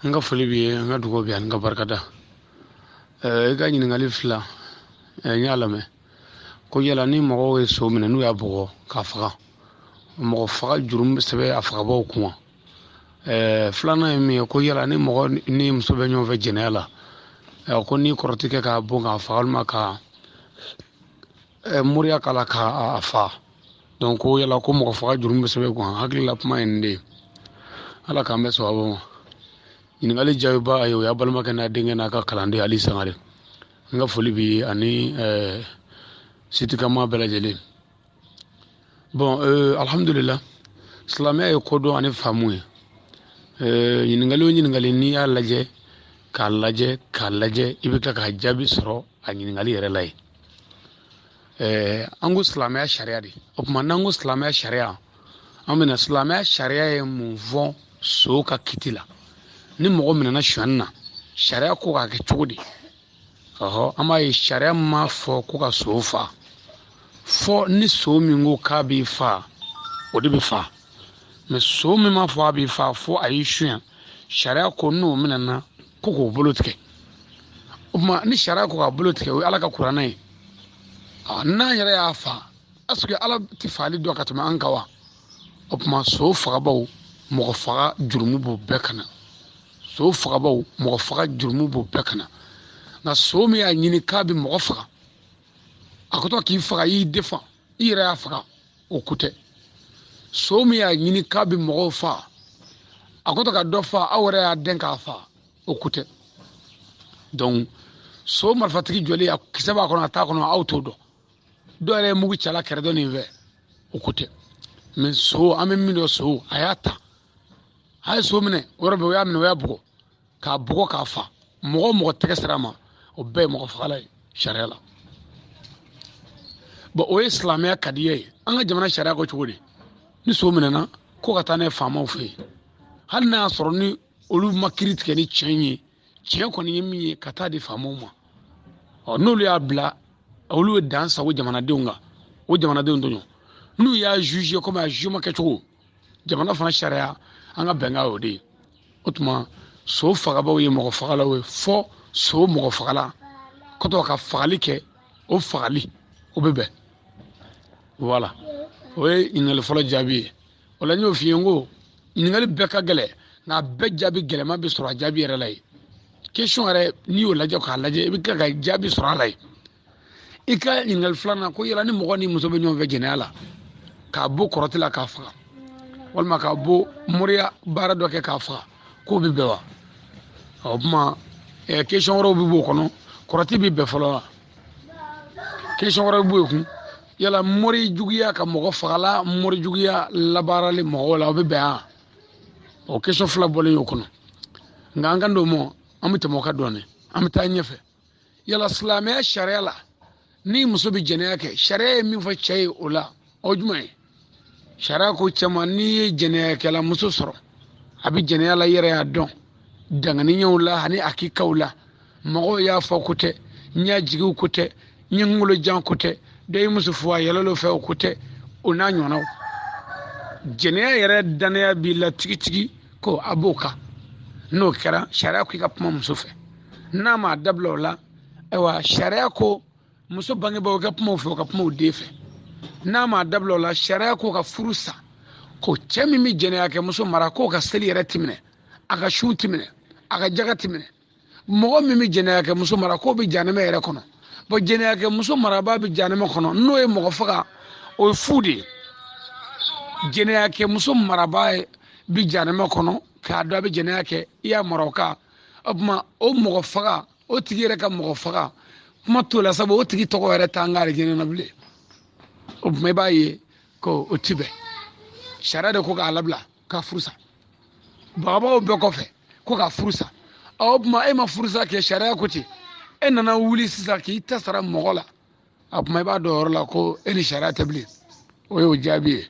N ka foli b'i ye, n ka dugawu b'i ye ani n ka barikada. I ka ɲininkali fila, n y'a lamɛn. Ko yala ni mɔgɔw ye so minɛ n'u y'a bugɔ k'a faga, mɔgɔ faga jurumu bɛ sɛbɛn a fagabaw kun wa? Filanan ye min ye, ko yala ni mɔgɔ ni muso bɛ ɲɔgɔn fɛ jɛnɛya la, ko n'i kɔrɔti kɛ k'a bon k'a faga walima ka moriya k'a la k'a fa, donc ko yala ko mɔgɔ faga jurumu bɛ sɛbɛn kun? Hakili la kuma ye nin de ye. Ala k'an bɛn sababu ma. Ɲininkali jaabiba ye o y'a balimakɛ n'a denkɛ n'a ka kalanden Ali Sangare. N ka foli b'i ye ani sitikama bɛɛ lajɛlen. Bon, alhamdulillah, silamɛya ye kodɔn ani faamu ye. Ɲininkali o ɲininkali, n'i y'a lajɛ k'a lajɛ k'a lajɛ, i bɛ tila k'a jaabi sɔrɔ a ɲininkali yɛrɛ la yen. An ko silamɛya sariya de. O tuma n'an ko silamɛya sariya, an bɛna silamɛya sariya ye mun fɔ so ka kiti la? Ni mɔgɔ minɛna sonyani na, sariya ko k'a kɛ cogo di? Ɔhɔ, an b'a ye sariya ma fɔ ko ka so fa, fɔ ni so min ko k'a b'i fa, o de bɛ fa. Mɛ so min ma fɔ a b'i fa, fo a y'i suɲɛ, sariya ko n'o minɛna ko k'o bolo tigɛ. O tuma ni sariya ko k'a bolo tigɛ, o ye Ala ka kuranɛ ye. N'an yɛrɛ y'a fa, est ce que Ala tɛ faali dɔn ka tɛmɛ an kan wa? O tuma so fagabaw, mɔgɔ faga jurumu b'o bɛɛ ka na. So fagabaw, mɔgɔ faga jurumu b'o bɛɛ ka na. Nka so min y'a ɲini k'a bɛ mɔgɔ faga, a ko to k'i faga, i y'i defan, i yɛrɛ y'a faga, o ko tɛ. So min y'a ɲini k'a bɛ mɔgɔw fa, a ko to ka dɔ fa, aw yɛrɛ y'a dɛn k'a fa, o ko tɛ. Donc so marifatigi jɔlen, a kisɛ b'a kɔnɔ, a t'a kɔnɔ, aw t'o dɔn. Dɔw yɛrɛ ye mugu cala kɛrɛdɔ nin fɛ, o ko tɛ. Mɛ so, an bɛ min dɔn, so a y'a ta, a ye so minɛ, o yɔrɔ bɛɛ o y'a minɛ, o y'a bugɔ, k'a bugɔ k'a fa. Mɔgɔ o mɔgɔ tɛgɛ sera a ma, o bɛɛ ye mɔgɔ fagala ye sariya la. Bon, o ye silamɛya kadiya ye. An ka jamana sariya ko cogo di? Ni so minɛna, ko ka taa n'a ye faamaw fɛ yen, hali n'a y'a sɔrɔ ni olu ma kiiri tigɛ ni tiɲɛ ye, tiɲɛ kɔni ye min ye, ka taa di faamaw ma. Ɔ, n'olu y'a bila, olu ye dan sago jamanadenw kan, o jamanadenw tɔɲɔ. N'u y'a juger komi a jugement kɛcogo, jamana fana sariya, an ka bɛnkan y'o de ye. O tuma so fagabaw ye mɔgɔ fagalaw ye, fɔ so mɔgɔ fagala kɔtɔ ka fagali kɛ, o fagali o bɛ bɛn. Voilà, o ye ɲininkali fɔlɔ jaabi ye. O la n y'o f'i ye, n ko ɲininkali bɛɛ ka gɛlɛn, nka a bɛɛ jaabi gɛlɛman bɛ sɔrɔ a jaabi yɛrɛ la yen. Question yɛrɛ, n'i y'o lajɛ k'a lajɛ, i bɛ tila ka jaabi sɔrɔ a la yen. I ka ɲininkali filanan, ko yala ni mɔgɔ ni muso bɛ ɲɔgɔn fɛ jɛnɛya la, k'a bɔ kɔrɔti la k'a faga, walima k'a bɔ moriya baara dɔ kɛ k'a faga, k'o bɛ bɛn wa? O tuma question wɛrɛw bɛ b'o kɔnɔ. Kɔrɔti bɛ bɛn fɔlɔ wa? Question wɛrɛw b'o kun. Yala mori juguya ka mɔgɔ fagala, mori juguya labaarali mɔgɔw la, o bɛ bɛn wa? O question fila bɔlen y'o kɔnɔ. Nka an ka don mɔ, an bɛ tɛmɛ o kan dɔɔnin, an bɛ taa ɲɛfɛ. Yala silamɛya sariya la, ni muso bɛ jɛnɛya kɛ, sariya ye min fɔ cɛ ye o la, o ye jumɛn ye? Sariya ko cɛ ma, n'i ye jɛnɛyakɛla muso sɔrɔ, a bɛ jɛnɛya la, i yɛrɛ y'a dɔn danganiyaw la ani hakikaw la, mɔgɔw y'a fɔ ko tɛ, n y'a jigiw ko tɛ, n ye n kunkolo jan ko tɛ, dɔ ye muso fo a yɛlɛl'o fɛ, o ko tɛ, o n'a ɲɔgɔnnaw. Jɛnɛya yɛrɛ danaya b'i la tigitigi ko a b'o kan. N'o kɛra, sariya ko i ka kuma muso fɛ. N'a m'a dabila o la, ayiwa, sariya ko muso bangebaaw ka kuma u fɛ, u ka kuma u den fɛ. N'a m'a dabila o la, sariya ko ka furu sa, ko cɛ min bɛ jɛnɛya kɛ muso mara, k'o ka seli yɛrɛ ti minɛ, a ka sun ti minɛ, a ka jaga ti minɛ. Mɔgɔ min bɛ jɛnɛya kɛ muso mara, k'o bɛ janɛmɛ yɛrɛ kɔnɔ. Bon, jɛnɛya kɛ muso marabaa bɛ janɛmɛ kɔnɔ, n'o ye mɔgɔ faga, o ye fu de ye. Jɛnɛya kɛ muso marabaa bɛ janɛmɛ kɔnɔ, k'a dɔn a bɛ jɛnɛya kɛ, i y'a mara o kan. O tuma o mɔgɔ faga, o tigi yɛrɛ ka mɔgɔ faga kuma t'o la, sabu o tigi tɔgɔ yɛrɛ t'an ka alijinɛ na bilen. O tuma i b'a ye ko o ti bɛn. Sariya de ko k'a labila, k'a furu sa. Bagabagaw bɛɛ kɔfɛ ko k'a furu sa. O tuma e ma furusa kɛ, sariya ko ten, e nana wuli sisan k'i ta sara mɔgɔ la, a tuma i b'a dɔn o yɔrɔ la ko e ni sariya tɛ bilen. O y'o jaabi ye.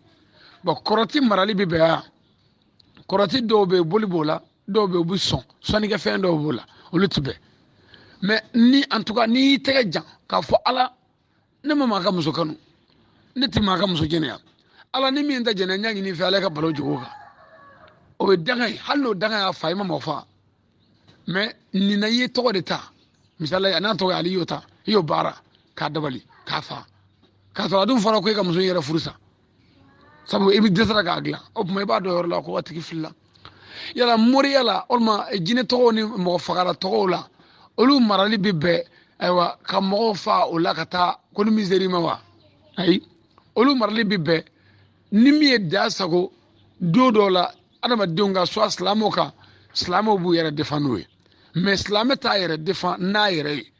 Bon, kɔrɔti marali bɛ bɛn wa? Kɔrɔti dɔw bɛ yen, boli b'o la, dɔw bɛ yen, u bɛ sɔn, sɔnnikɛfɛn dɔw b'o la, olu ti bɛn. Mɛ ni en tout cas n'i y'i tɛgɛ jan k'a fɔ Ala, ne ma maa ka muso kanu, ne tɛ maa ka muso jɛnɛya, Ala ni min tɛ jɛnɛya, n y'a ɲini i fɛ, Ala ka balo jigin o kan, o ye danga ye. Hali n'o danga y'a fa, i ma mɔgɔ faga. Mais nin na i ye tɔgɔ de ta, misali la n'a tɔgɔ ye Ali, y'o ta, i y'o baara k'a dabali k'a fa, k'a sɔrɔ a dun fɔra ko e ka muso in yɛrɛ furu sa, sabu i bɛ dɛsɛra k'a dilan. O tuma i b'a dɔn yɔrɔ la ko a tigi filila. Yala moriya la walima jinɛ tɔgɔw ni mɔgɔ fagala tɔgɔw la, olu marali bɛ bɛn ayiwa ka mɔgɔw fa o la ka taa ko ni miseri ma wa? Ayi, olu marali bɛ bɛn ni min ye da sago don dɔw la adamadenw ka, soit silamɛw kan, silamɛw b'u yɛrɛ defan n'o ye. Mais silamɛ t'a yɛrɛ defan n'a yɛrɛ ye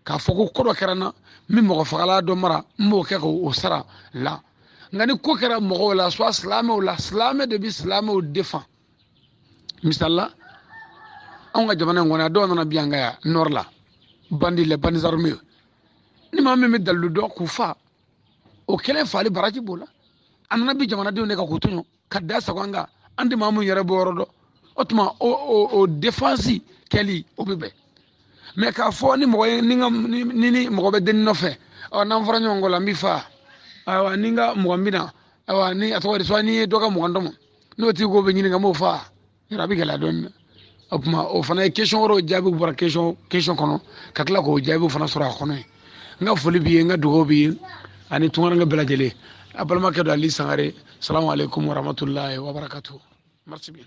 k'a fɔ ko ko dɔ kɛra n na, n bɛ mɔgɔ fagala dɔ mara, n b'o kɛ k'o sara la. Nka ni ko kɛra mɔgɔw la, soit silamɛw la, silamɛ de bɛ silamɛw defan. Misali la, anw ka jamana in kɔnɔ, dɔw nana bi an ka yan nord la, bandi la, bandits armés, ni maa min bɛ dalilu dɔn k'u fa, o kɛlen fali baraji b'o la. A nana bi jamanadenw de kan k'u tɔɲɔ ka da sago an kan, an tɛ maa mun yɛrɛ bɔ yɔrɔ dɔn. O tuma o défense kɛli o bɛ bɛn. Mais k'a fɔ ni mɔgɔ ye ni ka ni mɔgɔ bɛ denni nɔfɛ, ɔ n'an fɔra ɲɔgɔn kɔ la, n b'i fa, ayiwa ni n ka mɔgɔ n bɛ na, ayiwa ni a tɔgɔ di, soit n'i ye dɔ ka mɔgɔ dɔn n'o tigi ko bɛ ɲini ka m'o fa, yɔrɔ a bɛ gɛlɛya dɔɔnin. O tuma o fana ye question wɛrɛw jaabi bɔra question kɔnɔ, ka tila k'o jaabiw fana sɔrɔ a kɔnɔ yen. N ka foli b'i ye, n ka dugawu b'i ye ani tunkaranke bɛɛ lajɛlen. A balimakɛ don Ali Sangare. Salamu aleykum warahmatulahi wabarakatuh. Merci bien.